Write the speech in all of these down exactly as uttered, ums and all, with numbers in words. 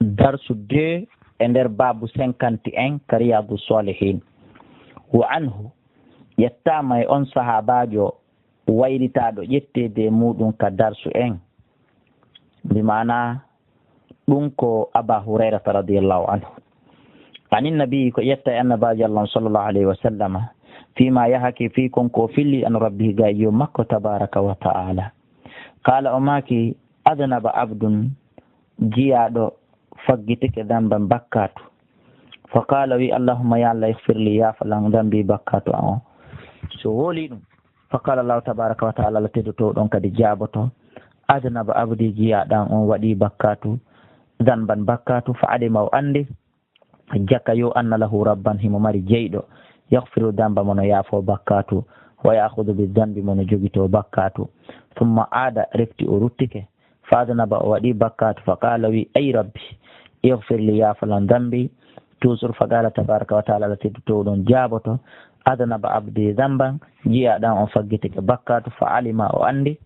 Darsu deux e nder baabu cinquante et un ka Riyadu Salihin. Wa anhu, ƴettaama e on sahaabaajo waylitaaɗo ƴetteede e muuɗum ka darsu un. Bi maana, ɗum ko Aba Hurayrata radiyallahu anhu. Anin nabi, ko ƴetta e annabaajo Allah on sallallahu alayhi wa sallama, fii ma yahaki, fii kon ko filli an rabbihi ga e jom makko tabaraka wa ta'ala. Qala, o maaki, adnaba abdun, jiyaaɗo faggitike damban bakkaatu. Fa qala, wi, allahumma, ya Allah, ighfir li, yaafalan dambi bakkaatu an o. So woli ɗum, fa qala Allahu tabaraka wa ta'ala, Allah teddoto ɗon kadi jaaboto, adnaba abdi, jiyaaɗan on waɗi bakkaatu, damban bakkaatu, fa alima, o anndi, jaka yo anna lahu rabban, himo mari jeyɗo, yaghfiru damba, mo no yaafo bakkaatu, wa ya'khudhu bi dambi, mo no jogito bakkaatu. Thumma aada, refti o ruttike, fa adnaba, o waɗi bakkaatu, fa qala, wi, ay rabbi, ighfir li, yaafalan dambi. Toujours fa qala tabaraka wa ta'ala, Allah tedduto ɗon jaaboto, adnaba abdi damban, jiyaaɗan on faggitike bakkaatu, fa alima, o anndi,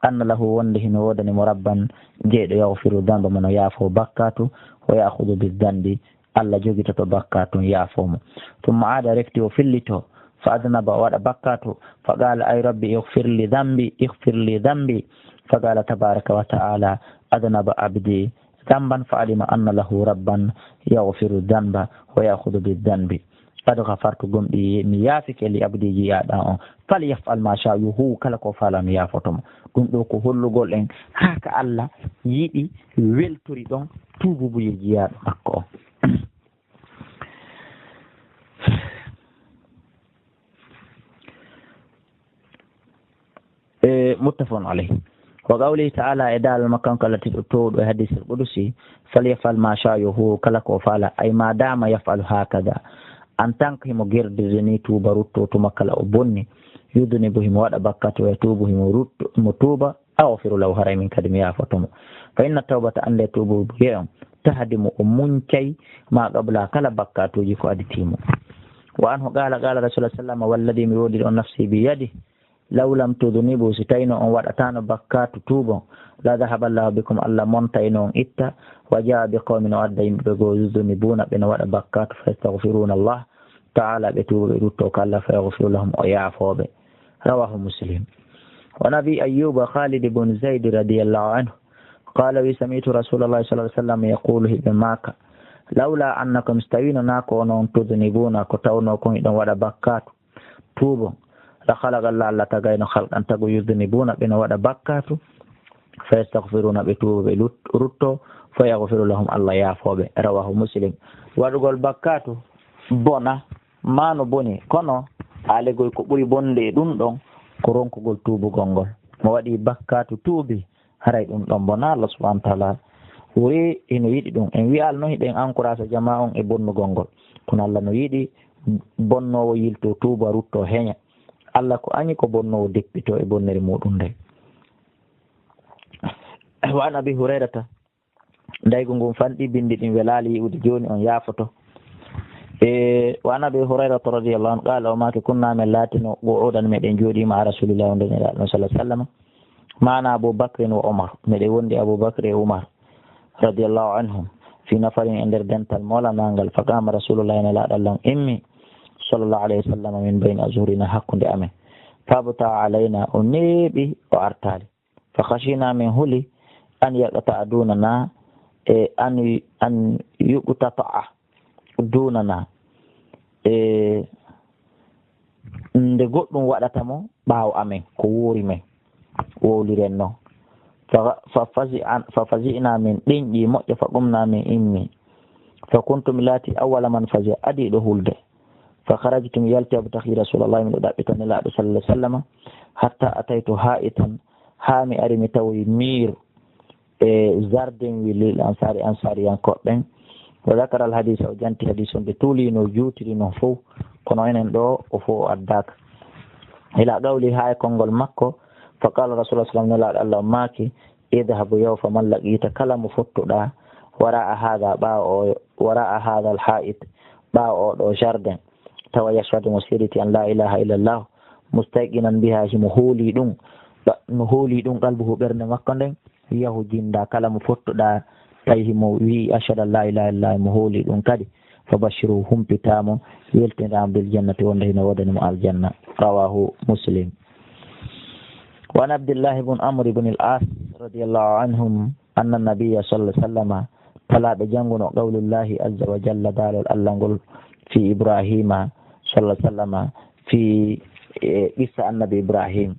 anna lahu, wonde hino woodani mo rabban, jeyɗo, yaghfiru damba, mo no yaafo bakkaatu, wa ya'khudhu bi dambi, Allah jogitoto bakkaatu, yaafo mo. Thumma aada, refti o fillito, fa adnaba, o waɗa bakkaatu, fa qala, ay rabbi, ighfir li dambi, ighfir li dambi. Fa qala tabaraka wa ta'ala, adnaba abdi damban, fa alima anna lahu rabban, yaghfiru damba, wa ya'khudhu bi dambi. Qad ghafartu, gomɗi mi yaafike, li abdi, jiyaaɗan on. Fal yaf'al ma sha, yo huuwu kala ko faala, mi yaafoto mo. Ɗum ɗo ko hollugol en haa ka Allah yiɗi, weltori ɗon tuububuye jiyaaɗo makko on. E, muttafaqun alayh. Wa qawlihi ta'ala, e daalal makko kanko Allah tedduɗo towɗo e hadiisul qudusi, falyaf'al ma sha, yo huuwu kala ko faala, ay ma dama yaf'alu hakada. En tant que himo gerdirde ni, tuuba, rutto tuma kala o bonni, yudnibu, himo waɗa bakkaatu, wa yatuubu, himo rutto, himo tuuba, aghfiru lahu, haray min kadi mi yaafoto mo. Fa inna tawbata, annde tuububuye on, tahdimu, o muncay, ma qabla, kala bakkaatuuji ko aditi mo. Wa anhu qala, qala rasulullah sallallahu alayhi wa sallam, walladhi, mi woodiri on nafsi bi yadihi, law lam tudnibu, si tawino on waɗatano bakkaatu tuubon, la dhahaba Allahu bikum, Allah montayno on itta, wa jaa bi qawmin, o adda yimɓe goo, yudhnibuna, ɓe no waɗa bakkaatu, fa yastaghfiruna Allah ta'ala, ɓe tuuba, ɓe rutto ka Allah, fa yaghfiru lahum, o yaafo ɓe. Rawahu Muslim. Wa an Abi Ayyuba Khalid ibn Zayd radiyallahu anhu, qala, wi, sami'tu Rasulallahi sallallahu alayhi wa sallam yaqulu, hiɓe maaka, lawla annakum, si tawino na ko onon, tudhnibuna, ko tawno kon hiɗon waɗa bakkaatu, tuubon, la khalaqa, Allah tagayno, khalqan, tagu, yudhnibuna, ɓe no waɗa bakkaatu, fa yastaghfiruna, ɓe tuuba, ɓe lut-, rutto, fa yaghfiru lahum, Allah yaafo ɓe. Rawahu Muslim. Waɗugol bakkaatu bona, ma no boni, kono haalegoy ko ɓuri bonde e ɗum ɗon ko ronkugol tuubugol ngol. Mo waɗi bakkaatu tuubi, haray ɗum ɗon bona, Allah subhanahu wa ta'ala wuri hino yiɗi ɗum. En wi'al no hiɗen encourage jamaa on e bonnugol ngol. Kono Allah no yiɗi bonnoowo yilto, tuuba, rutto, heña. Allah ko añi ko bonnoowo deppito e bonnere muɗum nden. Wa an Abi Hurayrata, ndaygu ngun fanɗi, bindi ɗin welaali yi'ude, jooni on yaafoto. E, wa an Abi Hurayrata radiyallahu anhu qala, o maaki, kunna, men laatino, qu'udan, meɗen jooɗii, ma'a Rasulillahi, wonde Nelaaɗo sallallahu alayhi wa sallam. Ma'a Abu Bakrin wa Umar, meɗen wondi Abu Bakr e Umar radiyallahu anhum, fi nafarin, e nder dental molanangal. Fa qama Rasulullahi, Nelaaɗo Allah on immi, sallallahu alayhi wa sallam, min bayni azhurina, hakkunde amen. Fabta alayna, o neeɓi, o artaali. Fa khashina, min huli, an yaqta'a dunana, e an, an yuqtata'a dunana, e nde goɗɗum waɗata mo ɓaawo amen, ko woori men, wowliren no. Fa, fa fazi'an-, fa fazi'na, min ɗenƴi moƴƴa, fa qumna, min immi. Fa kuntu, mi laati, awwala man fazi'a, adiiɗo hulde. Fa kharajtu, mi yalti, abtaghi Rasulallah, miɗo ɗaɓɓita Nelaaɗo sallallahu alayhi wa sallam, hatta ataytu ha'itan, haa mi ari mi tawoyi miir e jardin wi lil ansari, ansariyankooɓe ɓen. Wa dhakara al hadisa, o janti hadis on, ɓe tuulino, juutiri non fow, kono enen ɗo o fow o addaaka. Ila qawli, haa e konngol makko, fa qala Rasulullah sallam, Nelaaɗo Allah on maaki, idhabu, yahu, fa man laqita, kala mo fottuɗa, wara'a hadha, ɓaawo o, wara'a hadha al ha'it, ɓaawo o ɗo jardin, tawa yashhadu, mo seediti an la ilaha illallah, mustayqinan biha, himo hooli ɗum, ɓa-, no hooli ɗum qalbuhu, ɓernde makko nden, yahu, jinda, kala mo fottuɗa, tawi himo wi'i, "Ashhadu an la ilaha illallah," mo hooli ɗum kadi, "Fabashshiruhu, humpitaa mo, weltinaa mo bil jannati, wonde hino woodani mo aljanna." Rawahu Muslim. Wa an Abdillahi bun Amr ibn al-As radiyallahu anhum, anna nabiyya sallallahu alaihi wasallam, talaaɓe jannguno qawlullahi azza wa jalla, daalol Allah ngol, fi Ibrahima sallallahu alaihi wasallam, fi, e, qissa annabi Ibrahim.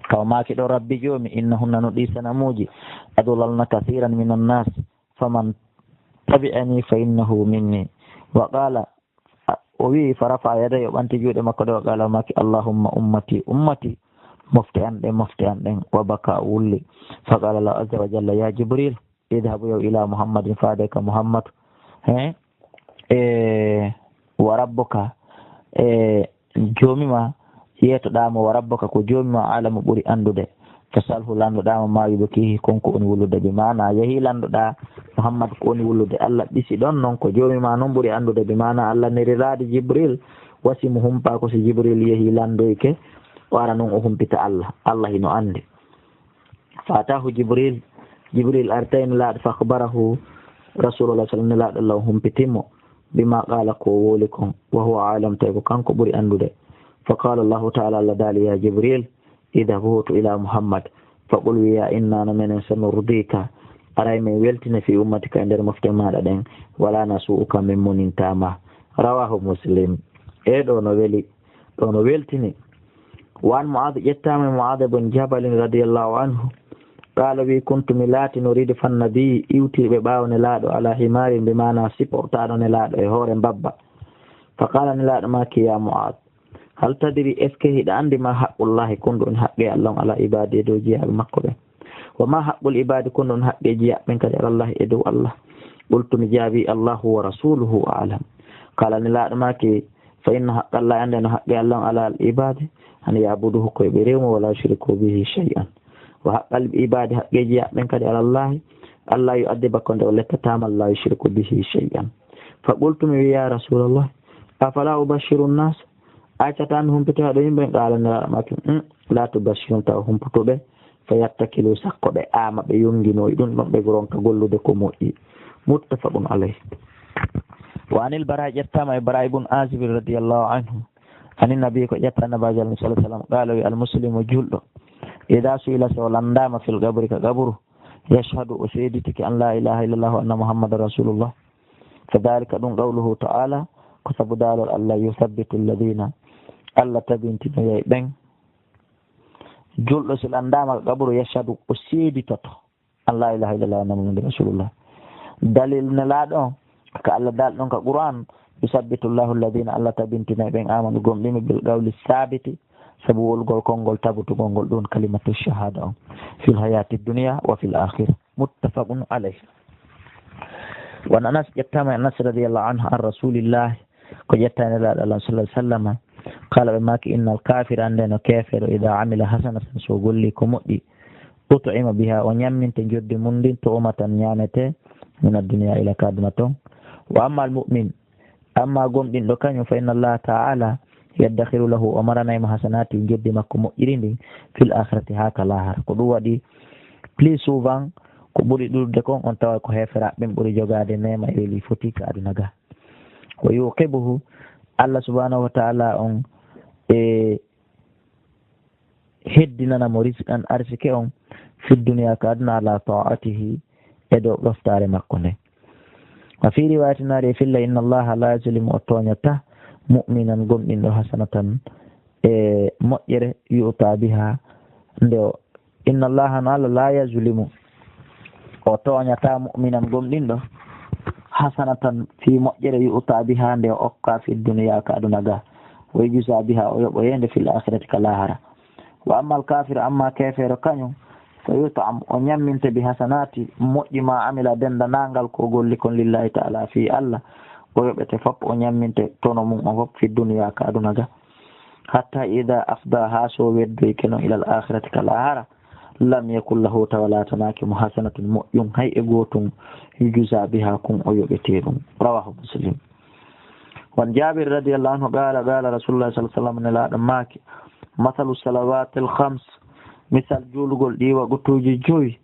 Taw maaki ɗo, "Rabbi joomi, innahunna, no ɗi sanamuuji, adlalna kathiran minan nas, faman tabi'ani fa innahu minni." Wa qala, a, o wi'i, "Fa rafa'a yadayhi," o ɓanti juuɗe makko ɗe, o qala, o maaki, "Allahumma ummati, ummati, mofte an ɗen, mofte an ɗen." Wa baka, o wulli. Fa qala Allahu azza wa jalla, "Ya Jibril, idhabu, yahu, ila Muhammadin, faade ka Muhammadu, he, e, wa rabbuka, e, joomi ma, yeetoɗaa mo, wa rabbuka, ko joomi ma, alamu, ɓuri anndude. Fasalhu, landoɗaa mo, ma yubkihi, kon ko woni wullude." Bi maana, yehi landoɗaa Muhammad ko woni wullude. Allah ɓisi ɗon non, ko joomi ma non ɓuri anndude. Bi maana, Allah neri raadi Jibril, wasi mo humpa ko si Jibril yehi landoyke, o ara non o humpita Allah. Allah hino anndi. Fa atahu Jibril, Jibril artay Nelaaɗo, fa akhbarahu Rasulullah sallallahu alaihi wasallam, Nelaaɗo Allah o humpiti mo, bima qala, ko o woli kon, wa huwa alam, tawi ko kanko ɓuri anndude. Fa qala Allahu ta'ala, Allah daali, "Ya Jibril, idhab, hotu, ila Muhammad, fa qul, wiya, inna, no menen, sanurdika, aray men weltine, fi ummatika, e nder mofte maaɗa ɗen, wala nasu'uka, men monintaa ma." Rawahu Muslim. E ɗo no weli, ɗo no weltini. Wa an Mu'adh, ƴettaama e Mu'adh bun Jabalin radiyallahu anhu, qala, wi, kuntu, mi laatino, ridfa nabi, iwtirɓe ɓaawo Nelaaɗo, ala himarin, bi maana siportaaɗo Nelaaɗo e hoore mbabba. Fa qala, Nelaaɗo maaki, ya Mu'adh, hal tadri, est-ce que hiɗa anndi, ma haqqullahi, kon ɗum haqqe Allah on, ala ibadi, e dow jiyaaɓe makko ɓen? Wa ma haqqul ibadi, kon ɗum haqqe jiyaaɓe ɓen kadi, ala Allah, e dow Allah? Qultu, mi jaabi, Allahu wa rasuluhu a'lam. Qala, Nelaaɗo maaki, fa inna haqqallahi, annde no haqqe Allah on, ala al ibadi, an ya'buduhu, ko ɓe rew mo, wala yushriku bihi shay'an. Wa haqqal ibadi, haqqe jiyaaɓe ɓen kadi, ala Allahi, alla yu'adhiba, ko nde o lettataa ma, la yushriku bihi shay'an. Fa qultu, mi wi, ya Rasulallah, afala ubashiru nnas, accataa mi humpitoya ɗo yimɓe? Qala, Nelaaɗo maaki, "Mm, la tubashirhum, taw humputu ɓe, fa yattakilu, sakko ɓe aama, ɓe yonginoo e ɗum ɗon, ɓe ronka gollude ko moƴƴi." Muttafaqun alayh. Wa anil Bara, ƴettaama e Bara ibn Azib radiyallahu anhu, ani nabi, ko ƴetta Nabaajo Allah sallallahu alaihi wasallam, qala, wi, al muslimu, julɗo, idha su'ila, so o landaama, fil qabri, ka qaburu, yashhadu, o seeditike, an la ilaha illallah, wa anna Muhammadan rasulullah, fa dhalika, ɗum, qawluhu ta'ala, ko sabu daalol Allah, yuthabbitu alladhina, Allah tabintinoyay ɓen. Julɗo, si landaama ka qaburu, yashhadu, o seeditoto, an la ilaha illallah, anna Muhammadan rasulullah. Dalil Nelaaɗo on, ka Allah daali ɗon ka Qur'an, yusabbitu llahu alladhina, Allah tabintinay ɓen, amanu, gomɗinɓe, bil qawli sabiti, sabu wolgol konngol tabutugol ngol ɗon, kalimatu shahada on, fil hayati dunya wa fil akhirah. Muttafaqun alayh. Wa an Anas, ƴettaama e Anas radiyallahu anhu, an Rasulillah, ko ƴetta e Nelaaɗo Allah sallallahu alaihi wasallam, qala, ɓe maaki, innal kafira, annde no keefeero, idha amila hasanatan, so o golli ko moƴƴi, ut'ima biha, o ñamminte njoɓdi mun ndin, tu'matan, ñaamete, min ad-dunya, ila ka aduna ton. Wa amma al mu'min, amma gomɗinɗo kañum, fa inna Allah ta'ala yaddakhiru lahu, o maranay mo, hasanati, njoɓdi makko moƴƴiri ndin, fil akhirati, haa ka lahara. Ko ɗum waɗi, plus souvent, ko ɓuri ɗuuɗude kon, on tawa ko heeferaaɓe ɓen ɓuri jogaade neema e weli foti ka aduna ga. Wa yuqibuhu, Allah subhanahu wa ta'ala on e heddinana mo rizqan, arsike on, fi dunya, ka aduna, ala ta'atihi, e dow ɗoftaare makko nde. Wa fi riwayatin, naari e filla, inna Allaha la yazlimu, o tooñata, mu'minan, gomɗinɗo, hasanatan, e moƴƴere, yu'ta biha, nde o, inna Allaha, no Allah, la yazlimu, o tooñata, mu'minan, gomɗinɗo, hasanatan, fii moƴƴere, yu'ta biha, nde o okka, fi dunya, ka aduna ga, wa yujza biha, o yoɓoyee nde, fil akhirati, ka lahara. Wa ammal kafir, amma keefeero kañum, fa yut'am, o ñamminte, bi hasanati, moƴƴi ma amila, denndaangal ko golli kon, lillahi ta'ala, fii Allah, o yoɓete fop, o ñamminte tono mum on fop, fi dunya, ka aduna ga. Hatta idha afda, haa so weddoyke non, ilal akhirati, ka lahara, lam yakun lahu, tawa laatanaaki mo, hasanatun, moƴƴum, hay e gootun, yujza biha, kun o yoɓetee ɗum. Rawahu Muslim. Wan Jaabir radiyallahu anhu qala, qala Rasulullah sallallahu alaihi wasallam, Nelaaɗo maaki, mathalu salawatil khams, misal juulugol ɗii waqtuuji jowi,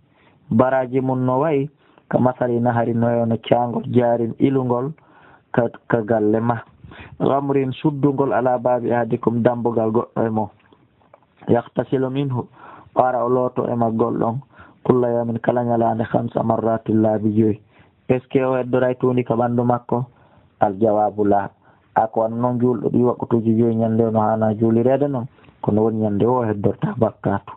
baraaji mun no wayi, Ka masali nahari no e no caangol jaarin ilungol ka, ka galle ma. Ghamrin suddungol ala babi ahadikum dambugal goɗɗo e mo. Yaghtasilu minhu, o ara o looto e maggol ɗon. Kulla yawmin, kala ñalaande, khamsa marratin, laabi joyi. Est-ce que o heddoray tuundi ka ɓanndu makko? Al jawabu la. A ko wano non juulɗo ɗi waqtuuji joyi ñande o no haana juulireede non, kono woni ñande o heddorta bakkaatu.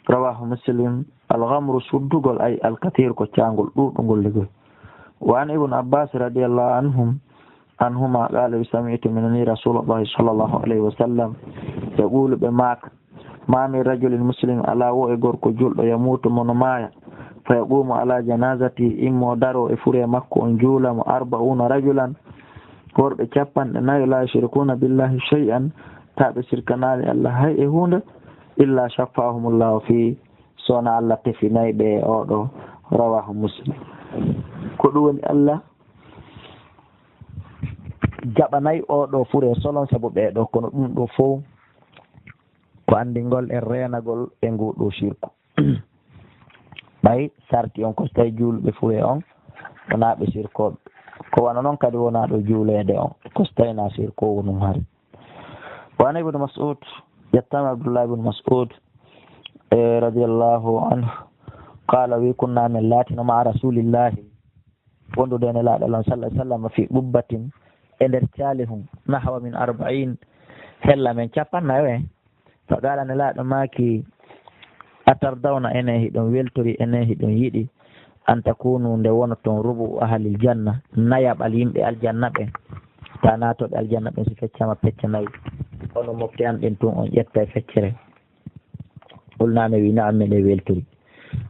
Rawahu Muslim. Al ghamru suddugol, ay al kathir ko caangol ɗuuɗungol liggol. Wa an Ibn Abbas radiyallahu anhum, anhuma qala, sami'tu, mi nani Rasulullahi sallallahu alayhi wa sallam yaqulu, ɓe maaka, ma min rajulin muslim, ala wo e gorko julɗo, yamutu mo no maaya, fa yaqumu ala janazati, immo daro e fure makko on juula mo, arba'una rajulan, worɓe capanɗe nayo, la yushrikuna billahi shay'an, ta ɓe sirkanaali Allah hay e huunde, illa shaffahumullahu fi, sona Allah tefinay ɓe e oɗo. Rawahu Muslim. Ko ɗum woni Allah jaɓanay oɗo fure solon sabu ɓeeɗo, kono ɗum ɗo fow ko anndingol e reenagol e ngu ɗo shirku. Ɓay sarti on ko so tawi juulɓe fure on wonaa ɓe sirkooɓe, ko wano non kadi wonaa ɗo juuleede on ko so tawi na sirkoowo nun hari. Wa an Ibn Mas'ud, ƴettama Abdullah ibn Mas'ud, eh, radiyallahu anhu, qala, wi, kunna, min laatino, ma'a Rasulillahi, wondude e Nelaaɗo Allah sallallahu alaihi wasallam, fi qubbatin, e nder caalihun, nahwa min arba'in, hella men capannayo en. Fa qala, Nelaaɗo maaki, atardawna, enen hiɗon weltori, enen hiɗon yiɗi, an takunu, nde wonoton, rubu'u ahlil janna, nayaɓal yimɓe aljanna ɓen. Ta naatoɓe aljanna ɓen si feccama pecce nayi. Onon mofte an ɗen tun on ƴetta e feccere. Qulna, men wi, na'am, meɗen weltori.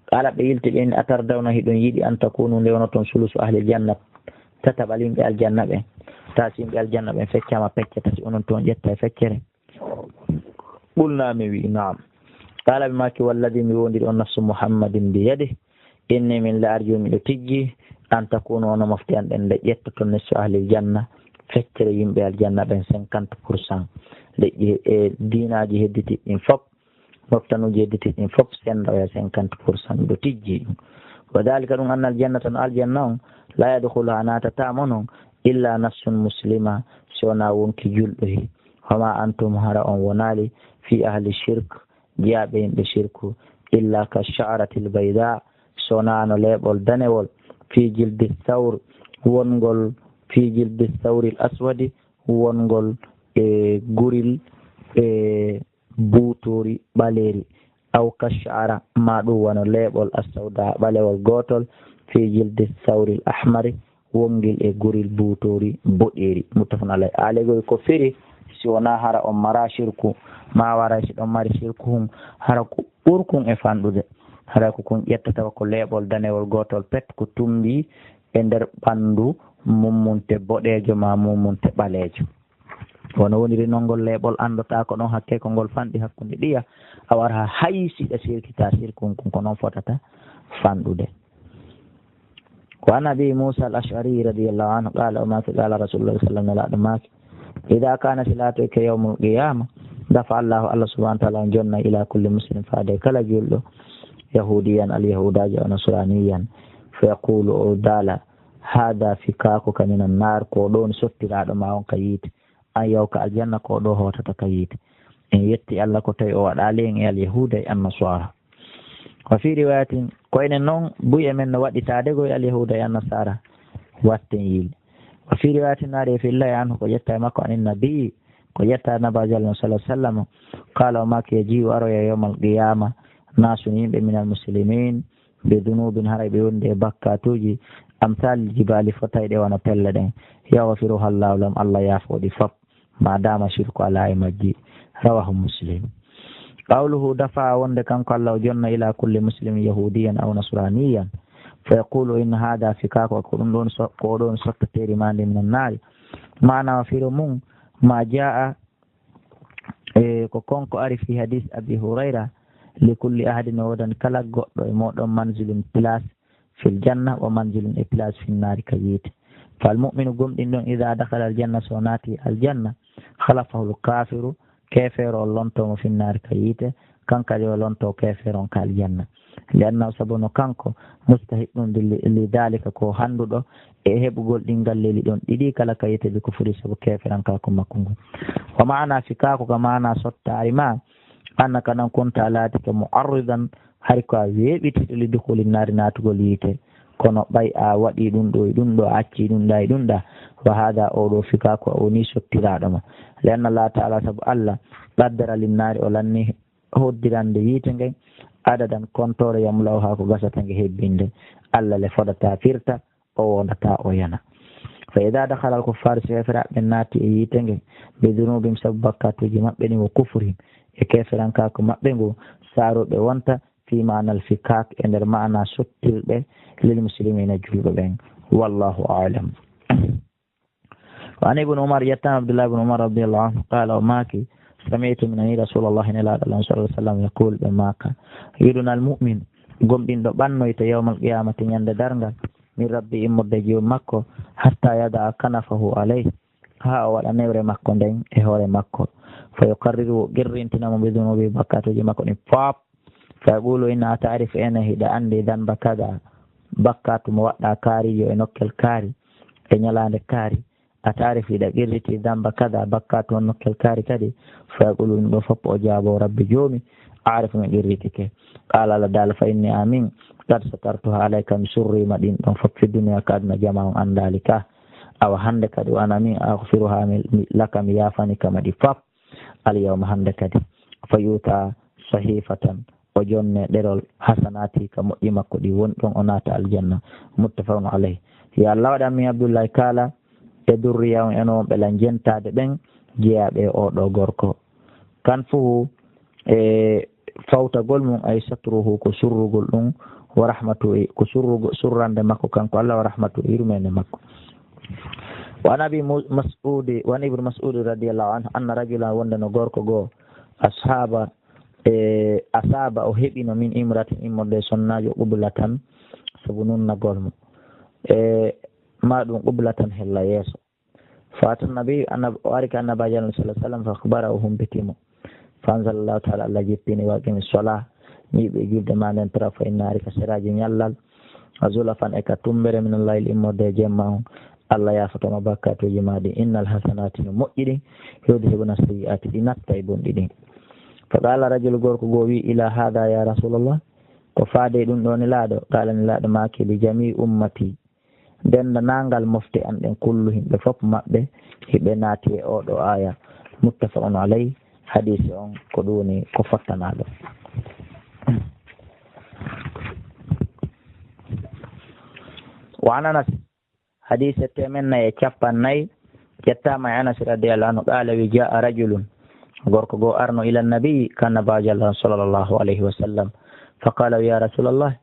Qala, ɓe yilti ɓen, atardawna, hiɗon yiɗi, an takunu, nde wonoton sulusu ahlil janna, tataɓal yimɓe aljanna ɓen. Ta si yimɓe aljanna ɓen feccama pecce tati, onon tun on ƴetta e feccere. Qulna, men wi, na'am. Qala, ɓe maaki, walladhi, mi wondiri on nafsu Muhammadin biyadih, inni, min la arju, miɗo tijji, an takunu, onon mofte an ɗen, nde ƴettoton nisfu ahlil janna, feccere yimɓe aljanna ɓen, cinquante pour cent. Leƴƴi e diinaaji hedditi ɗin fop, moftanuuji hedditi ɗin fop, senda oya cinquante pour cent, miɗo tijji ɗum. Wa dhalika, ɗum, anna aljannata, no aljanna on, la yadkhuluha, naatata mo non, illa nafsun muslima, si wonaa wonki julɗo he. Wa ma antum, hara on wonaali, fi ahli shirk, jeyaaɓe yimɓe shirku, illa ka sha'ratil bayda, so wonaa no leeɓol danewol, fi jildi thawr, wongol fi jildi thawril aswadi, wongol e guril e buutoori ɓaleeri, aw ka sha'ra, ma ɗum wano leeɓol, assawda, ɓalewol gootol, fi jildi thawril ahmari, wongil e guril buutoori boɗeeri. Muttafaqun alayh. Aalegoy ko firi, si wonaa hara on mara shirku, ma waray si ɗon mari shirku hun, hara ko ɓurkun e fanɗude. Hara ko kun ƴettata ko leeɓol danewol gootol pet, ko tumbi e nder ɓandu mummunte boɗeejo ma mummunte ɓaleejo. Wano woniri non ngol leeɓol anndotaa ko ɗon hakke ko ngol fanɗi hakkunde ɗiya, a wara hay si ɗa sirkita sirkun kun, ko non fotata fanɗude. Wa an Abi Musa al-Ash'ari radiyallahu anhu qala, o maaki, qala Rasulullah sallallahu alaihi wasallam, Nelaaɗo maaki, idha kana, si laatoyke yawmul qiyama, dafa Allahu, Allah subhanahu wa ta'ala on jonna ila kulli muslim, faade kala julɗo, yahudiyan, al-yahudajo, aw nasraniyan, fa yaqulu, o daala, hadha fikakuka minan nar, ko ɗon sottiraaɗo ma on ka yiite, an yaw ka aljanna, ko ɗo hotata ka yiite. En yetti Allah ko tawi o waɗaali en e alyahuda e annasara. Wa fi riwayatin, ko enen non, buy e men no waɗitaade go e alyahuda e annasara, watten yiili. Wa fi riwayatin, naari e filla e anhu, ko ƴetta e makko, anin nabi, ko ƴetta e nabajo Allah sallallahu alaihi wasallam, qala, o maaki, yaji'u, aroya yawmal qiyama, nasun, yimɓe, minal muslimin, be dunubin, haray ɓe wondi e bakkatuuji, amsal jibali, fotayɗe wano pelle ɗen, yaghfiruha Allahu lahum, Allah yaafo ɗi fop, ma dama shirku ala e majji. Rawahu Muslim. Qawluhu dafa, wonde kanko Allah o jonna ila kulli muslimin yahudiyan aw nasraniyan, fa yaqulu, inna hadha fikaku, ko ɗum ɗon so-, ko ɗon sottateeri ma ndi minan naari. Maana o firo mum, ma jaa, e ko konko ari fi hadis Abi Hurayra, li kulli ahadin, o woodani kala goɗɗo e mooɗon, manzilun, place, fil janna, wa manzilun, e place, fin naari, ka yiite. Fal mu'minu, gomɗinɗo on, idha dakhala al janna, so naati aljanna, khalafahul kafiru, keefeero on lonto mo fin naari, ka yiite, kan kadi o lonto keefeero on ka aljanna. Li annahu, sabu no kanko, mustahiqqun li, li dhalika, ko hannduɗo e heɓugol ɗin galleeli ɗon ɗiɗi kala ka yiite bi kufri, sabu keeferankaaku makko ngun. Wa maana fikaaku, ka maana sottaari ma, annaka, non kunta, a laatike, mu'arridan, hari ko a weeɓitiiɗo, li dukhuli nnaari, naatugol yiite. Kono ɓay a waɗii ɗun ɗoo e ɗun ɗoo, a accii ɗun ɗaa e ɗun ɗaa, wa haadha, oo ɗoo fikaaku, a wonii sottiraaɗo ma. Li anna Allaha ta'ala, sabu Alla, qaddara linnaari, o lanni hoddirande yiite ngen, adadan, kontoore, yamla'uhaa, ko gasata nge hebbinde. Alla le fodataa firta, o wondataa o yana. Fa idha dakhala al-kuffar, si heeferaaɓe ɓen naati e yiite ngen, bi dhunubihim, sabu bakkaatuuji maɓɓe ɗin, wa kufrihim, e keeferankaaku maɓɓe ngu, saaru, ɓe wonta, fi ma'na al-fikak, e nder maana sottirɗe, lil muslimina, julɓe ɓen. Wallahu a'lam. Wa an Ibn Umar, yettaama Abdullah ibn Umar radiyallahu anhu, qala, o maaki, sami'tu, mi nani Rasulallah, Nelaaɗo Alla sallallahu alaihi wasallam, yaqul, ɓe maaka, yudna al-mu'min, gomɗinɗo ɓannoyta, yawmal qiyamati, ñande darngal, min rabbi, immorde e Joomi makko, hatta yada'a kanafahu alayh, haa o waɗa newre makko nden e hoore makko, fa yuqarriru, o qirrintina mo, bi dhunubi, bakkaatuuji makko ɗin fof. Fa yaqulu, inna, a ta'rifu, enen hiɗa anndi, dhanba kada, bakkaatu mo waɗɗaa kaari yo e nokkel kaari, e ñalaande kaari, a ta'rifu, hiɗa qirriti, dhanba kada, bakkaatu on nokkel kaari kadi. Fa yaqulu, ɗum ɗoo fof o jaabo, rabbi, Joomi, a'rifu, mi qirritike. Qala, Alla daal, fa inni, amin, qad satartuha alayka, mi surriima ɗin ɗon fof, fi dunya, ka aduna, jamaa on anndaali ka. Awa hannde kadi, wa ana, min, aghfiruha, mi, mi, laka, mi yaafani ka ma ɗi fof. Al yawma, hannde kadi, fa yuta sahifatan, o jonne ɗerol, hasanati, ka moƴƴi makko ɗi woni ɗon, o naata aljanna. Muttafaqun alayh. Yo Alla waɗan min Abdullahi kala e durriya on en on ɓe lan jentaade ɓen jeyaaɓe e oo ɗoo gorko. Kan fuhu e fawtagol mum, ay satruhu, ko surrugol ɗum, wa rahmatu, e ko surrugo-, surrande makko kanko Alla, wa rahmatu, e yurmeende makko. Wa an Abi Mu-, Mas'udi, wa an Ibn Mas'udi radiyallahu anhu, anna rajulan, wonde no gorko goo, ashaba, e asaba, o heɓino, min imratin, immorde e sonnaajo, qublatan, sabu nunnagol mo. E ma ɗum qublatan hella yeeso. Fa ata nabi, annab-, o ari ka Annabaajo Alla sallallahu alaihi wasallam, fa akhbara, o humpiti mo. Fa anzalallahu ta'ala, Alla jippini, wa aqimi salah, ñiiɓe julde ma nden, tarafayn nahari, ka seraaji ñallal, wa zulafan, e ka tumbere, minal layli, immorde e jemma on, Alla yaafoto ma bakkaatuuji ma ɗin. Innal hasanati, no moƴƴi ɗin, yudhibna sayyi'ati, ɗi natta e bonɗi ɗin. Fa qala rajulu, gorko goo wi, ila hadha ya Rasulallah, ko faade e ɗum ɗoo Nelaaɗo? Qala, Nelaaɗo maaki, li jami'i ummati, denndaangal mofte an ɗen kullu, yimɓe fof maɓɓe, hiɓe naati e oo ɗoo aaya. Muttafaqun alayh, hadiisi on ko ɗum woni ko fottanaaɗo. Wa an Anas, hadiisi teemen nayi e cappanɗe nayi, ƴettaama e Anas radiyallahu anhu, qaala, wi, jaa rajulun, gorko goo arno, ila nabi, ka Annabaajo Alla sallallahu alayhi wa sallam, fa qaala, wi, ya Rasulallah,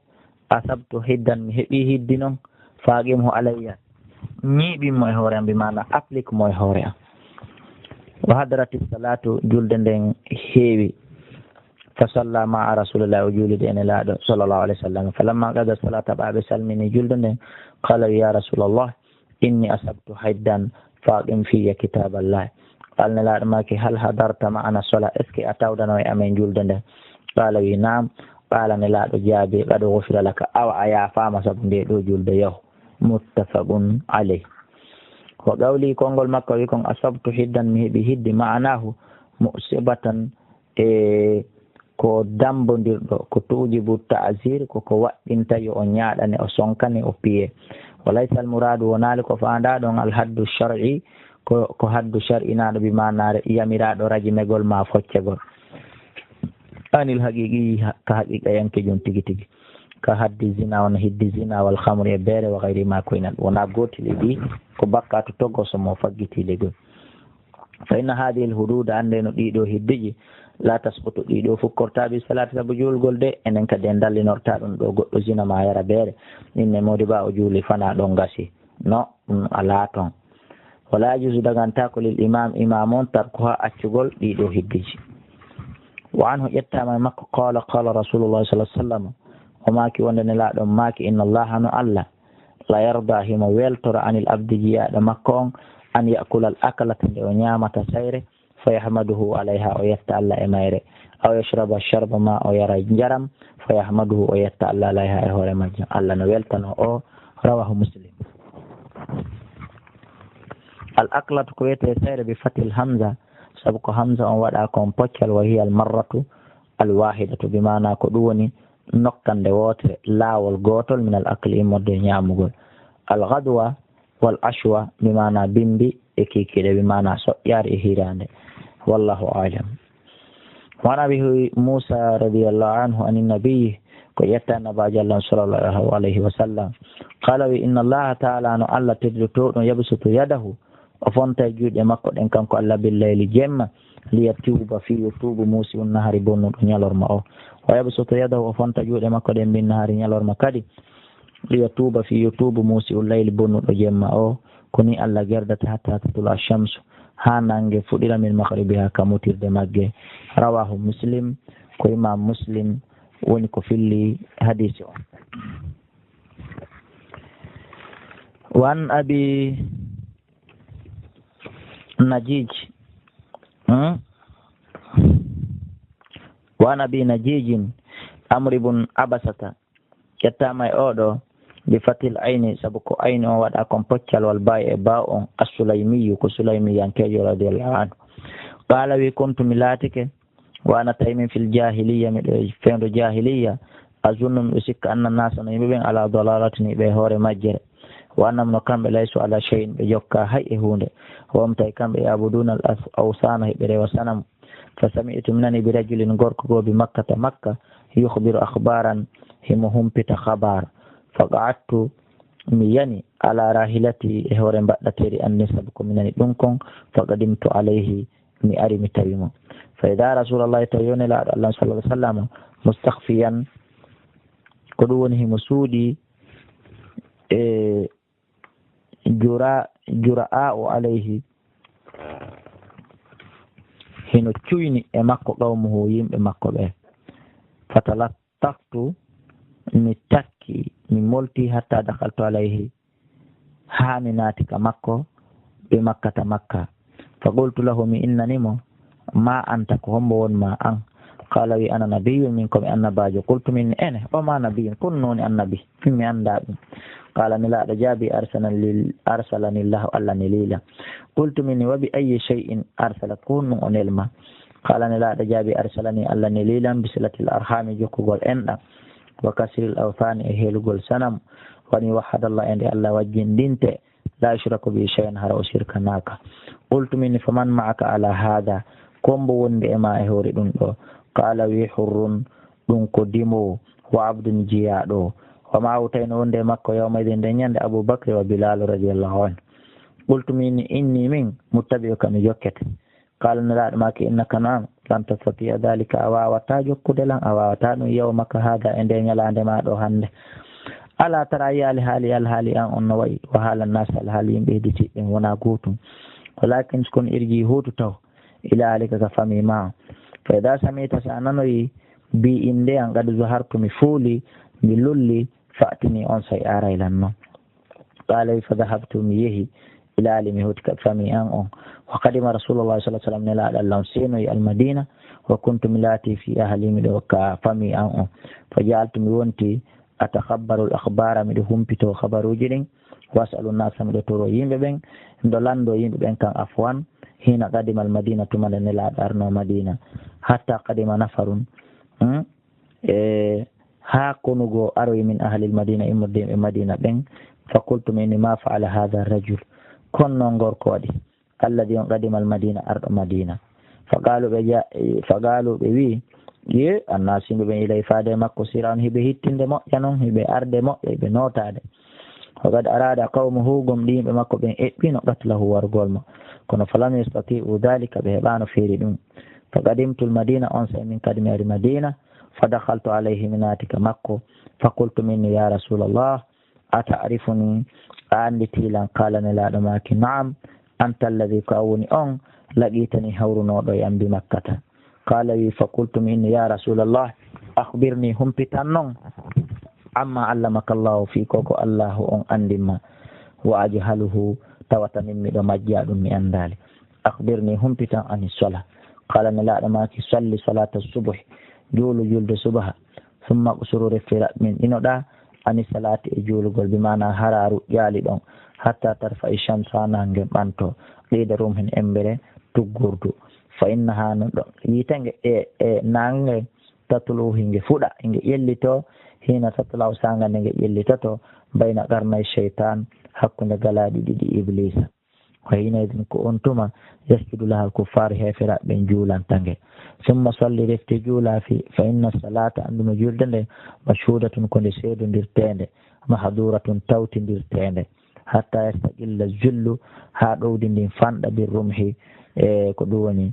asabtu hiddan, mi heɓii hiddi non, fa aqimhu alayya, ñiiɓin mo e hoore am, bi maana applique mo e hoore am. Wa hadarati salatu, julde nden heewi. Fa salla ma'a Rasulillahi, o juulidi e Nelaaɗo sallallahu alayhi wa sallam. Fa lamma qada salata, ɓaawo ɓe salmini julde nden, qala, ya Rasulallah, inni asabtu hiddan, fa aqim fiyya kitaballah. Qala, Nelaaɗo maaki, hal hadarta ma'ana salah, est-ce que a tawdano e amen julde nden? Qala, wi, naam. Qala, Nelaaɗo jaabi, qad ghufira laka, awa a yaafaama sabu nde ɗoo julde, yahu. Muttafaqun alayh. Wa qawli, konngol makko wi kon, asabtu hiddan, mi heɓi hiddi, ma'anahu, musibatan, e ko dammbondirɗo, ko tuujibu ta'zir, ko ko waɗɗinta yo o ñaaɗane, o sonkane, o piye. Wa laysa al muradu, wonaali ko faandaa ɗon, al haddu shar'i, ko, ko haddu shar'inaaɗo, bi maana yamiraaɗo rajimegol maa foccegol. Anil haqiqi, ka haqiqayanke jom tigi tigi. Ka haddi zina, on hiddi zina, wal khamri, e beere, wa ghayri ma, ko ina wona gootel e ɗi, ko bakkaatu togoso mo faggiti le gol. Fa inna hadhihi al hududa, annde no ɗii ɗoo hiddiji, la tasqutu, ɗii ɗoo fukkortaa bi salati sabu juulgol de, enen kadi en dallinortaa ɗum ɗoo goɗɗo zina ma yara beere. Inne modi ba o juuli fana ɗon gasi. No, ɗum alaa ton. Wala yajuzu, dagantaako, lil imam, imam on, tarkuha, accugol ɗii ɗoo hiddiji. Wa anhu, ƴettaama e makko, qala, qala Rasulullah sallallahu alaihi wasallam, o maaki wonde Nelaaɗo maaki, inna Allaha, no Alla, la yarda, himo weltora, anil abdi, jiyaaɗo makko on, an ya'kula al akalata, nde o ñaamata sayre, فيحمده عليها, o yetta Allah e mayre. أو يشرب الشربة, ma o yara njaram, فيحمده, o yetta Allah عليها, e hoore majjum. Allah no weltano o. رواه مسلم. الأكلة, ko wiyetee seyre, بفتح الهمزة, sabu ko hamza on waɗa kon poccal, وهي المرة الواحدة, bi maana ko ɗum woni nokkande wootere, laawol gootol, من الأكل, immorde e ñaamugol. الغدوة والعشوة, bi maana bimbi e kiikiiɗe, bi maana soƴƴaare e hiraande. والله أعلم. وعن أبي موسى رضي الله عنه عن النبي, ko yetta Nabaajo Allah صلى الله عليه وسلم, قال, wi, إن الله تعالى, no Allah tedduɗo ɗum, يبسط يده, o fonta e juuɗe makko ɗen kanko Allah, بالليل, jemma, ليتوب, fii yo tuubu, مسيء النهار, bonnuɗo ñalorma o. ويبسط يده, o fonta juuɗe makko ɗen, بالنهار, ñalorma kadi, ليتوب, fii yo tuubu, مسيء الليل, bonnuɗo jemma o. Ko ni Allah gerdata, حتى تطلع الشمس, haa nannge fuɗira, من مغربها, ka mutirde magge. رواه مسلم, ko Imaam Muslim woni ko filli hadiisi on. وعن أبي نجيج, hmm? وعن أبي نجيج عمرو بن عبسة, ƴettaama e oo ɗoo, بفتح العين, sabu ko ayni on waɗa kon poccal, والباء, e baa on, السلمي, ko Sulaymiyankeejo, رضي الله عنه. قال, wi, كنت, mi laatike, وأنا, tawi min, في الجاهلية, miɗo e fewndo jaahiliyya, أظن, miɗo sikka, أن الناس, no yimɓe ɓen, على ضلالة, no ɓe e hoore majjere. وأنهم, no kamɓe, ليسوا على شيء, ɓe jokkaa hay e huunde. وهم, tawi kamɓe, يعبدون الأوثان, hiɓe rewa sanamu. فسمعت, mi nani, برجل, gorko goo, بمكة, Makka, يخبر أخبارا, himo humpita khabar. فقعدت, mi yani, على راحلتي, e hoore mbaɗɗateeri an ndin, sabu ko mi nani ɗum kon. فقدمت عليه, mi ari mi tawi mo. فإذا رسول الله, tawi yo Nelaaɗo Allah صلى الله عليه وسلم, مستخفيا, ko ɗum woni himo suuɗii e jura, جرآء عليه, hino cuyni e makko, قومه, yimɓe makko ɓe. فتلطفت, mi takki, mi molti, حتى دخلت عليه, haa mi naati ka makko, بمكة, Makka. فقلت له, mi innani mo, ما أنت, ko hombo won maa an? قال, wi, أنا نبي, min ko mi annabaajo. قلت, min, ene, وما نبي, ko honno woni annabi? Min mi anndaa ɗum. قال, Nelaaɗo jaabii, أرسلني, أرسلني الله, Allah nelii lan. قلت, min, وبأي شيء أرسلك, ko honɗum o neli ma? قال, Nelaaɗo jaabii, أرسلني, Allah nelii lan, بصلة الأرحام, jokkugol enɗam, وكسر الأوثان, e helugol sanamu, وأن يوحد الله, e nde Allah wajjindinte, لا يشرك به شيئا, hara o sirkanaaka. قلت, min, فمن معك على هذا, ko hombo wondi e maa e hoore ɗum ɗoo? قال, wi, حر, ɗum ko dimoowo, وعبد, jiyaaɗo. ومعه, tawi no wondi e makko, يومئذ, nden ñande, أبو بكر وبلال رضي الله عنه. قلت, min, إني, min, متبعك, mi jokkete. قال, Nelaaɗo maaki, إنك, no an, لن تستطيع ذلك, a waawataa jokkude lan, a waawataa ɗum, يومك هذا, e ndee ñalaande maa ɗoo hannde. ألا ترى, a yi'aali haali, alhaali an on no wa'i, وحال الناس, alhaali yimɓe hedditiiɓe ɓen wonaa gootum. ولكن, kono, ارجع, huutu taw, إلى أهلك, ka famii maa on. فإذا سمعت, si a nanoyii, بي, innde an, قد ظهرت, mi fuulii, mi lullii, فأتني, onsay a aray lan non. قال, wi, فذهبت, mi yehi, إلى أهلي, mi hooti ka famii an on. وقدم رسول الله صلى الله عليه وسلم, Nelaaɗo Allah on seenoyi المدينة, وكنت, mi laatii, في أهلي, miɗo ka famii an on. فجعلت, mi wonti, أتخبر الأخبار, miɗo humpitoo khabaruuji ɗin, وأسأل الناس, miɗo toroo yimɓe ɓen, miɗo lanndoo yimɓe ɓen kan, عفوا, حين قدم المدينة, tuma nde Nelaaɗo arnoo Madiina, حتى قدم نفر, hmm? E, haa konu goo aroyi, من أهل المدينة, immorde yimɓe Madiina ɓen. فقلت, min, ما فعل هذا الرجل, ko honno on gorko waɗi, الذي, on, قدم المدينة, arɗo Madiina? فقالوا, ɓe ja-, فقالوا, ɓe wii, ye, الناس, yimɓe ɓen, إليه, faade e makko, سراعا, hiɓe hittinde moƴƴa non, hiɓe arde moƴƴa, hiɓe nootaade. وقد أراد قومه, gomɗii yimɓe makko ɓen eɓɓiino, قتله, warugol mo. Kono, فلم يستطيعوا ذلك, ɓe heɓaano feeri ɗum. فقدمت المدينة, onsay min kadi mi ari Madiina. فدخلت عليه, mi naati ka makko. فقلت, min, يا رسول الله, أتعرفني, a annditii lan? قال, Nelaaɗo maaki, نعم, أنت الذي, ko an woni on, لقيتني, hawrunooɗo e an, بمكة. قال, wi, فقلت, min, يا رسول الله, أخبرني, humpitan non, عما علمك الله, fii ko ko Allaahu on anndin ma. وأجهله, tawata min miɗo majjaa ɗum, mi anndaali. أخبرني, humpitan, عن الصلاة. قال, Nelaaɗo maaki, صل صلاة الصبح, juulu juulde subaha. ثم اقصر, refti raɓɓinɗinoɗaa, عن الصلاة, e juulugol, بمعنى hara a ruƴƴaali ɗon, حتى ترفع الشمس, haa naange ɓanto, قيد رمح, embere tuggordu. فإنها, no ɗo, yiite nge e, e naange, تطلع, hinge fuɗa, hinge ƴellito, حين تطلع, saanga nde nge ƴellitoto, بين قرني الشيطان, hakkunde galaaɗi ɗiɗi Ibliisa. وحينئذ, ko on tuma, يسجد لها الكفار, heeferaaɓe ɓen juulanta nge. ثم صل, refti juula, في, فإن الصلاة, anndu no juulde nde, مشهودة, ko nde seedondirteende, محضورة, tawtindirteende. حتى يستقل الظل, haa ɗowdi ndin fanɗa, بالرمح, e ko ɗum woni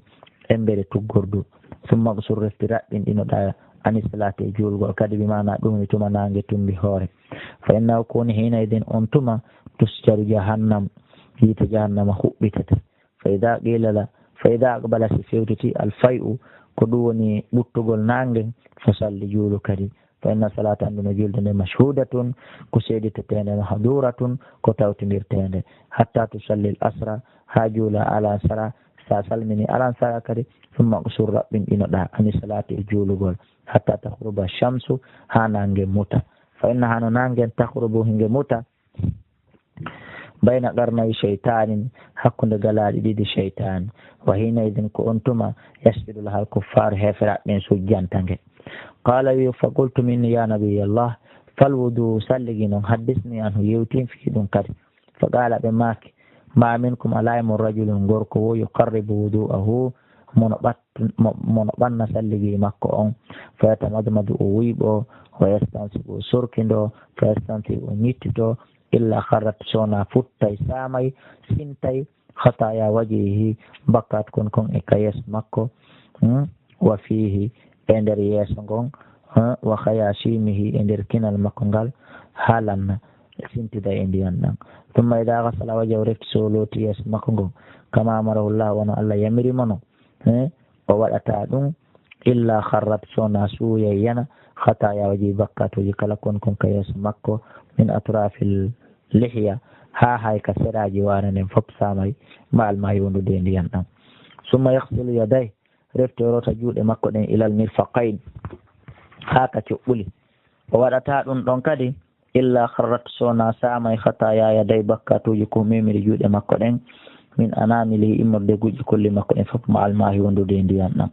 embere tuggordu. ثم اقصر, refti raɓɓinɗinoɗaa, عن الصلاة, e juulgol kadi, بمعنى ɗum woni tuma naange tumbi hoore. فإنه, ko woni, حينئذ, on tuma, تسجر جهنم, yiite jahannama huɓɓitete. فإذا قيل له, فإذا أقبل, si fewtiti, الفيء, ko ɗum woni ɓuttugol naange, فصل, juulu kadi. فإن الصلاة, anndu no juulde nde, مشهودة, ko seediteteende, محضورة, ko tawtindirteende. حتى تصلي العصر, haa juula alansara, sa salmini alansara kadi, ثم اقصر, raɓɓinɗinoɗaa, عن الصلاة, e juulugol, حتى تغرب الشمس, haa naange muta. فإنها, no naange, تغرب, hinge muta, بين قرني شيطان, hakkunde galaaɗi ɗiɗi seytaane. وحينئذ, ko on tuma, يسجد لها الكفار, heeferaaɓe ɓen sujjanta nge. قال, wi, فقلت, min, يا نبي الله, فالوضوء, salligi non, حدثني عنه, yewtin fii ɗum kadi. فقال, ɓe maaki, ما منكم, alaa e mon, رجل, gorko woo, يقرب وضوءه, mono ɓat-, mo-, mono ɓanna salligi makko on. فيتمضمض, o wuyɓo, ويستنثر, o sorkindoo, فيستنثر, o ñittitoo, إلا خرت, so wonaa futtay, saamay, sintay, خطايا وجهه, bakkaatu kon kon e ka yeeso makko, hmm, وفيه, e nder yeeso ngon, hmm, وخياشيمه, e nder kinal makko ngal, haa lanna, sintida e ndiyan ɗan. ثم إذا غسل وجهه, refti so looti yeeso makko ngon, كما أمره الله, wano Alla yamiri mo non, eh, o waɗata ɗum, إلا خرت, so wonaa suuyay yana, خطايا وجهه, bakkaatuuji kala kon kon ka yeeso makko, من أطراف اللحية, haa hay ka seraaji waane nden fop saamay, مع الماء, wondude e ndiyan ɗan. ثم يغسل يديه, refti o loota juuɗe makko ɗen, إلى المرفقين, haa ka coɓɓuli. O waɗata ɗum ɗon kadi, إلا خرت, so wonaa saamay, خطايا يديه, bakkaatuuji ko memiri juuɗe makko ɗen, من أنامله, immorde e guƴƴe kolli makko ɗen fop, مع الماء, wondude e ndiyan ɗan.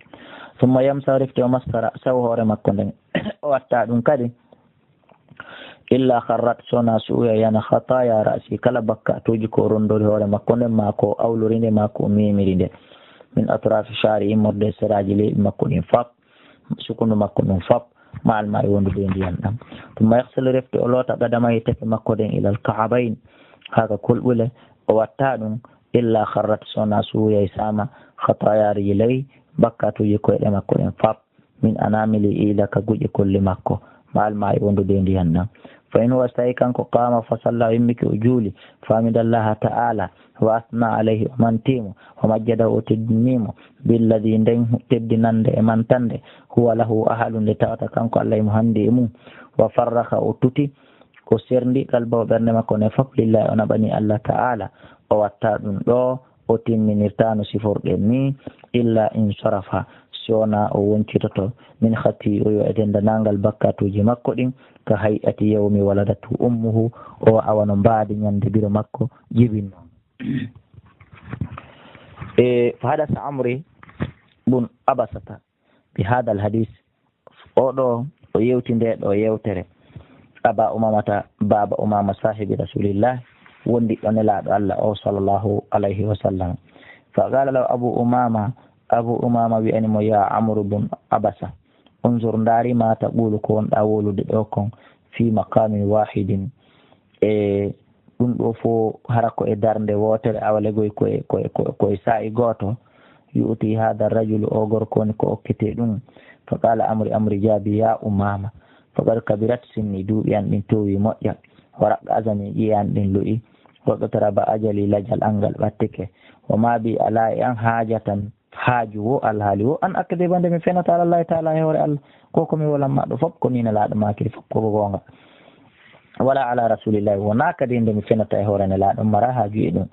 ثم يمسح, refti o maska رأسه, hoore makko nden, o watta ɗum kadi, إلا خرت, so wonaa suuya yana, خطايا رأسه, kala bakkaatuuji ko o rondori hoore makko nden, maa ko o awlori nde, maa ko o memiri nde, من أطراف شعره, immorde e seraaji leeɓi makko ɗin fop, sukundu makko ndun fop, مع الماء, wondude e ndiyan ɗan. ثم يغسل, refti o loota, قدميه, tefe makko ɗen, إلى الكعبين, haa ka kolɓule, o watta ɗum, إلا خرت, so wonaa suuyay saama, خطايا رجليه, bakkaatuuji koyɗe makko ɗen fop, من أنامله, ila ka guƴƴe kolli makko, مع الماء, wondude e ndiyan ɗan. فإن هو, so tawi kanko, قام فصلى, o immike o juuli, فحمد الله تعالى, وأثنى عليه, o mantii mo, ومجده, o teddinii mo, بالذي, nden teddinannde e mantannde, هو له أهل, nde tawata kanko Alla himo hanndi e mum, وفرغ, o tuti, o serndi, قلبه, ɓernde makko nden fop, لله, o naɓani Alla ta'ala, o watta ɗum ɗo, o timminirta no siforɗen ni, إلا انصرف, so wonaa o woncitoto, من خطيئته, e denndaangal bakkaatuuji makko ɗin, كهيئة يوم ولدته أمه, o awa no mbaadi ñande biro makko jibinno. E, فحدث عمرو بن عبسة بهذا الحديث, o ɗo, o yewti nde ɗo yewtere, أبا أمامة, baaba Umaama, صاحب رسول الله, wondiɗɗo Nelaaɗo Alla o, صلى الله عليه وسلم. فقال له أبو أمامة, Abu Umaama wi'ani mo, يا عمرو بن عبسة, انظر, ndaari, ما تقول, ko wonɗaa wowlude ɗo kon, في مقام واحد, e ɗum ɗo fof hara ko e darnde wootere, awa legoy ko e, ko e, ko e, ko e saa'i gooto. يؤتى هذا الرجل, o gorko woni ko okkete ɗum. فقال عمرو, Amri jaabi, يا أمامة, فقد كبرت سني, duuɓi an ɗin toowi moƴƴa. ورق عظمي, ƴi'e an ɗin lo'i. واقترب أجلي, lajal an ngal ɓattike. وما بي, alaa e an, حاجة, haaju woo, alhaali woo, أن أكذب, nde mi fenata, على الله تعالى, e hoore Alla. Ko ko mi wolan ma ɗo fof, ko nii Nelaaɗo maakiri fof ko goonga. ولا على رسول الله, wonaa kadi nde mi fenata e hoore Nelaaɗo, mi maraa haaju e ɗum,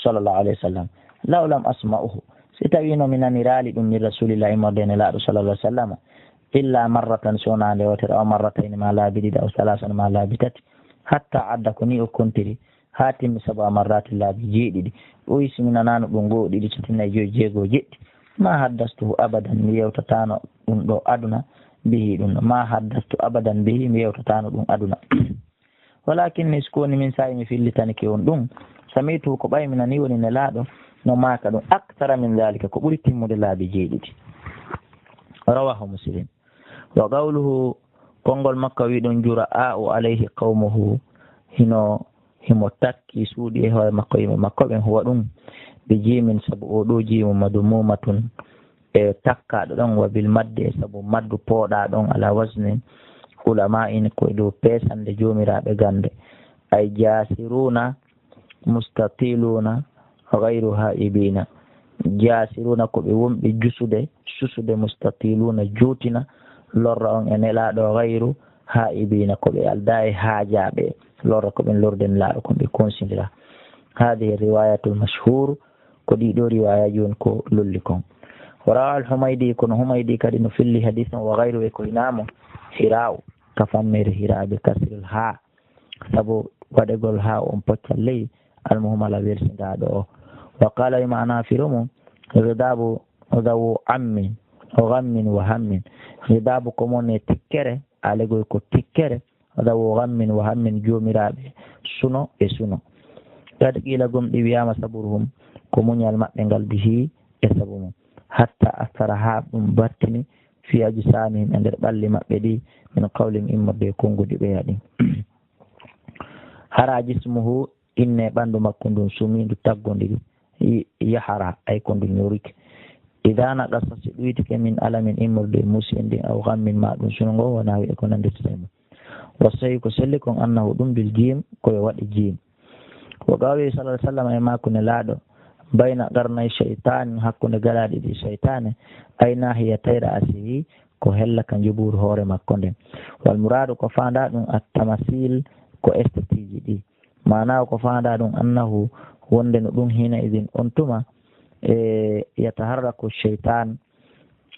صلى الله عليه وسلم. Law lam asma'uhu, si tawino mi naniraali ɗum min Rasulillahi, immorde e Nelaaɗo sallallahu alaihi wasallam, illa marratan, so wonaa nde wootere, aw marratayni, ma laabi ɗiɗi, aw salasan, ma laabi tati, hatta adda, ko ni o kontiri, haa timmi sab'a marrati, laabi jeeɗiɗi. O wi si mi nanaano ɗum, goo, ɗiɗi, tati, nayi, joyi, jeego, jeɗɗi, ma haddastuhu abadan, mi yewtataano ɗum ɗo aduna, bihi, ɗum ɗo, ma haddastu abadan bihi, mi yewtataano ɗum aduna. Walakinni, si ko woni min, saa'i mi fillitanike on ɗum, sami'tuhu, ko ɓay mi nani woni Nelaaɗo no maaka ɗum, aktara min dhalika, ko ɓuri timmude laabi jeeɗiɗi. Rawahu Muslim. Wa qawluhu, konngol makko wi ɗon, jura'a'u alayhi qawmuhu, hino, himo takki suuɗi e hoore makko, yimɓe makko ɓen, huwa ɗum, bi jiimin, sabu oo ɗoo jiimu, madmuumatun, e takkaaɗo ɗon, wa bil maddi, e sabu maddu pooɗaa ɗon, ala wazni ulama'in, ko e dow peesannde joomiraaɓe gannde, ay jaasiruuna, mustatiluuna, ghayru haa'ibiina. Jaasiruuna, ko ɓe wonɓe jusude, susude, mustatiluuna, juutina, lorra on e Nelaaɗo, ghayru haa'ibiina, ko ɓe aldaa e haajaaɓe, lorra ko ɓen lorrude Nelaaɗo kon, ɓe konsindira. Haadihi riwaayatul mashhuur, ko ɗii ɗoo riwaayaaji woni ko lolli kon. Wa rawaa al-Humaydi, kono Humaydi kadi no filli hadiis on, wa ghayru, e ko hinaa mo, hiraa'u, ka fammeere hiraa, bi kasril haa, sabu waɗegol haa on poccal ley, almuhmala, wersindaaɗo o. Wa qaala, e maanaa firo mum, ghidaabu dhawu ammin, ghammin wa hammin. Ghidaabu ko mone tikkere, alegoy ko tikkere, dhawu ghammin wa hammin, joomiraaɓe suno e suno. Qad qiila, gomɗii wiyaama, sabruhum, ko muñal maɓɓe ngal, bihi, e sabu mum. Hatta asara, haa ɗum battini, fi ajsaamihim, e nder ɓalli maɓɓe ɗi, min qawlihim, immorde e konnguɗi ɓeya ɗin. Hara jismuhu, inne ɓanndu makko ndun, sumiindu, taggondiri, i-, yahara, ay ko ndu ñorike. Idaa naqasa, si ɗuytike, min alamin, immorde e musiyen ndin, aw ghammin, ma ɗum suno ngo, wa nahwi, e ko nanndiri e mum. Wa sahih, ko selli kon, annahu, ɗum, bil jiim, ko yo waɗe jiim. Wa qawli sallallahu alaihi wasallam, e maaku Nelaaɗo, bayna qarnay shaytaan, hakkunde galaaɗi ɗi shaytaane, ay nahiyatay ra'sihi, ko hella ka njubuuru hoore makko nden. Wal muraadu, ko faandaa ɗum, at-tamasiil, ko esthétique ji ɗi. Maanaa ko faandaa ɗum, annahu, wonde no ɗum, hiina idin, on tuma, e yataharraku shaytaan,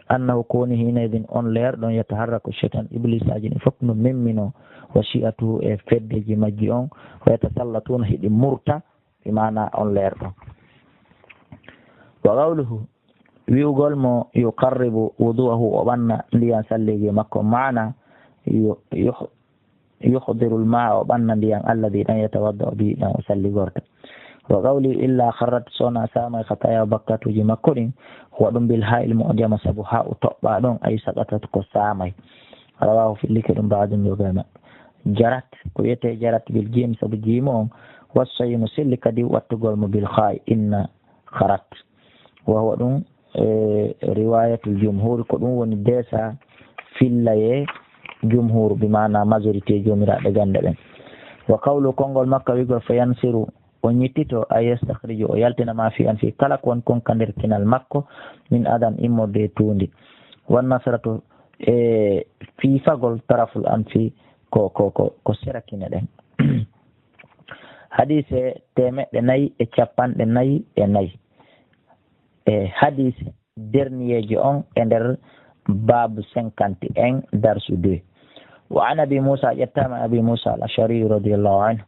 annahu, ko woni hiina idin, on leer ɗon, yataharraku shaytaan, ibliisaaji ɗin fof no memminoo, wa shi'atuhu, e feddeji majji on, wa yatasallatuuna, hiɗi murta, bi maanaa on leer ɗon. Wa qawluhu, wi'ugol mo, yuqarribu wudu'ahu, o ɓanna ndiyan salleeji makko, maana yu-, yuh-, yuhdirul maa, o ɓanna ndiyan alladhi, ɗan, yatawadda'u bihi, ɗan o salligorta. Wa qawli, illa kharrat, sona saamay, khataya, bakkatuuji makko ɗin, wa ɗum bil haa'il mu'jama, sabu haa'u toɓɓaa ɗon, ay saqatat, ko saamay. Rawahu, fillike ɗum, ba'dun, yoga maɓɓe. Jarat, ko wiyetee jarat bil jiim, sabu jiimu on, wa saynu, selli kadi wattugol mo bil khaa'i, inna kharat. Wa huwa ɗum, e, riwayatul jumhur, ko ɗum woni deesa fillaye jumhur, bi maana majorité joomiraaɓe gannde ɓen. Wa qawlu, konngol makko wi'gol, fa yansiru, o ñittito, ay yastakhriju, o yaltina, ma fi anfi, kala ko woni kon ka nder kinal makko, min adan, immorde e tuundi. Wan nasratu, e fiifagol, taraful anfi, ko, ko, ko, ko sera kine ɗen. Hadiise teemeɗɗe nayi e capanɗe nayi e nayi. E hadiise derniyeejo on e nder baabu cinquante et un, darsu deux. Wa an Abi Muusa, ƴettaama Abi Muusa al-Ash'ari radiyallahu anhu.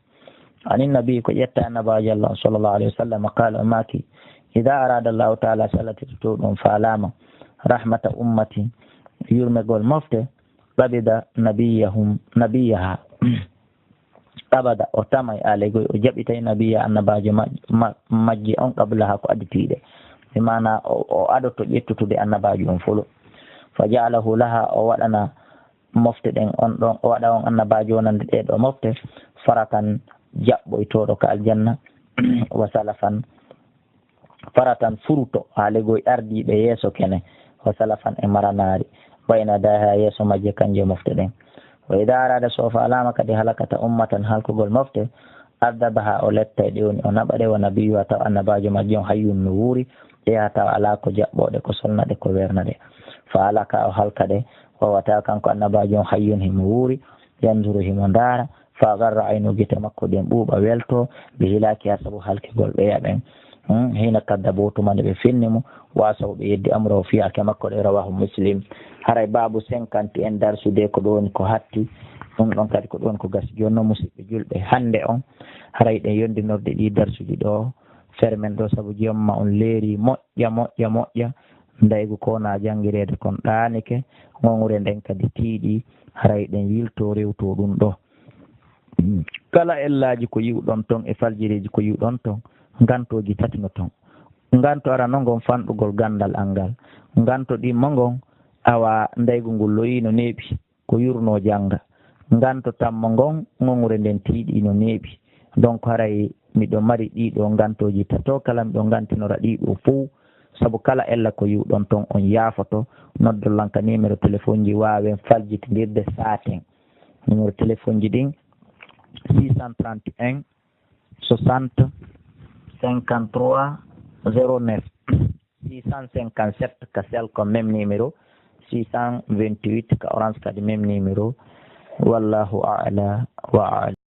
Ani Nabi, ko ƴetta Annabaajo Allah on sallallahu alayhi wa sallam, qaala, o maaki, idaa araada Allahu ta'ala, si Allah tigi to ɗum faalaama, rahmata ummati, yurmegol mofte, qabida nabiyahum, nabiyaha. Qabada, o tamay, alaygoy, o jaɓitay, nabiya, annabaajo maj-, ma-, majje on, qablaha, ko additii ɗe. Bi maana o, o adoto ƴettutude annabaajo on folo. Fa ja'alahu laha, o waɗana mofte ɗen on ɗon, o waɗa on annabaajo wonande ɗee ɗoo mofte, faratan, jaɓɓoytooɗo ka aljanna, wa salafan, faratan, furuto, haalegoy ardiiɓe yeeso kene, wa salafan, e maranaari, bayna yadayha, yeeso majje, kanje mofte ɗen. Wa idaa araada, so o faalaama kadi, halakata ummatan, halkugol mofte, addabaha, o lettay ɗe, woni o naɓa ɗe, wa nabiyuha, taw annabaajo majje on hayyun, no wuuri, ɗe yaha taw alaa ko jaɓɓoo ɗe, ko solna ɗe, ko werna ɗe. Fa halaka, o halka ɗe, wa huwa, taw kanko annabaajo on, hayyun, himo wuuri, yanzuru, himo ndaara, fa agarra aynu, gite makko ɗen ɓuuɓa, welto, bi hilaakiha, sabu halkigol ɓeya ɓen. Hmm, hina kadda bo tuma nde ɓe fenni mo, wa sabu ɓe yeddi amra o fiyake makko ɗe, rawahu Muslim. Haray baabu cinquante en darsude ko ɗon ko hatti, ɗum ɗon kadi ko ɗon ko gasi. Jooni noon, musidɓe julɓe, hannde on, haray ɗen yondinorde ɗi darsuji ɗo, fermen ɗo sabu jomma on leeri moƴƴa, moƴƴa, moƴƴa. Ndaygu ko na janngireede kon ɗaanike, ŋoŋre nden kadi tiiɗi, haray ɗen yilto rewto ɗum ɗo. Kala ellaaji ko yi'uɗon ton e faljireeji ko yi'uɗon ton, ngantooji tati no ton. Nganto arano ngon fanɗugol ganndal an ngal. Nganto ɗimmo ngon, awa, ndaygu ngol loyii no neeɓi, ko yurno jannga. Nganto tammo ngon, ŋoŋre nden tiiɗi no neeɓi. Donc, haray miɗo mari ɗiɗo ngantooji tato, kala miɗo ngantinora ɗiɗo fow, sabu kala ella ko yi'uɗon ton on yaafoto, noddon lan ka numéro téléphone ji, waawen faljitindirde saaten. Numéro téléphone ji ɗin, six cent trente et un, soixante, cinquante-trois, zéro neuf, six cent cinquante-sept ka Selcom, même numéro, six cent vingt-huit ka Orange kadi, même numéro. Wallahu a'la wa a'lam.